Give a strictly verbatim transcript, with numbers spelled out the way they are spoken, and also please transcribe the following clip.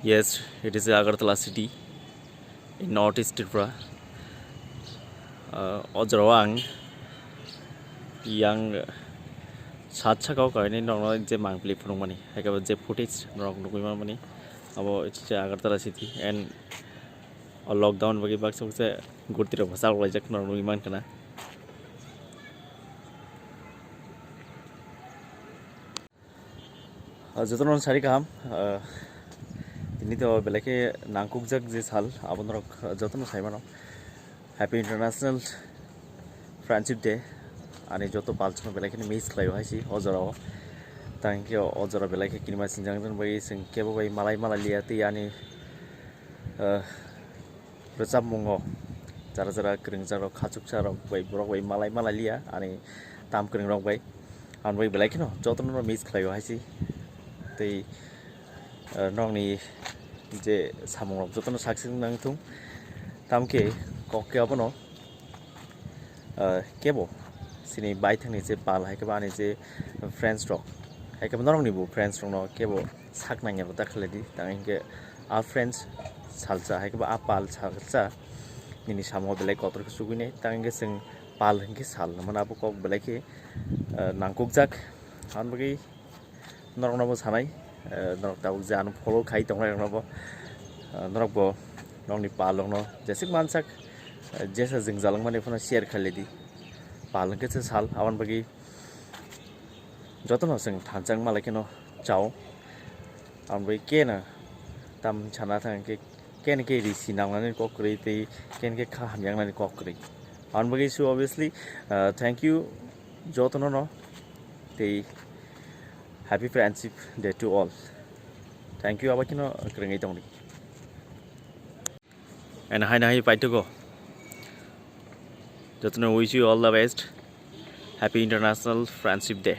Yes, it is Agartala city in North East Tripura. Uh, o jorao ang yang sat saka o kainwi norokno je mangpili phunukmani, hai khe bo je footage norok nugwi manmani, abo se Agartala city and o lockdown bagwi baksa baksa gurti rok bwsa rok laijak norok nugwi mankha na. Ah, jotono sari kaham. Ah, tini to belai khe nangkukjak je sal, abo norok jotono sai mano. Happy International Friendship Day. Ani joto pal chwngno belai kheno miss khlaio hai se o jorao. Tang khe o jora belai khe kinima sinjang jang bai chwng kebo bai malai malai liya tei ani, ah, rwchapmungo jara jara kwrwngsa rok, khachuksa rok bai borok bai malai malai liya ani tam kwrwng rok bai. Ang bai belai kheno jotono no miss khlaio hai se. Tei, eh, nokni je samung rok jotono saksing nang thung. Tamkhe kok khe abono, eh, kebo sini baithangni je pal hai khe bo ani je friends rok hai khe bo norokni bo friends rok no kebo sak nangya bo ta khlai di. Tang hinkhe a friends salsa hai khe bo a pal salsa nini samung belai kotor khe chugui nai. Tang hinkhe chwng pal hinkhe sal hwnmano abo kok belai khe, eh, nangkukjak. Aboni bagwi norokno bo sanai, eh, norok tabuk je ano follow khai tongnai rokno bo, eh, norok bo nokni pal rokno jesik mansak, eh, jesa jwngjal wngmani phano share khailai di. Pal hinkhe se sal aboni bagwi jotono chwng thansa wngma lai kheno chao. Aboni bagwi keno tam sana thang khe, keno khe risi nangnani kok kwrwi tei keno khe kha hamjaknani kok kwrwi. Aboni bagwi so obviously, uh, thank you jotono no tei happy friendship day to all. Thank you, abo kheno kwrwngwi tongdi. And hai nahai paitoko. Jotono wish you all the best. Happy International Friendship Day.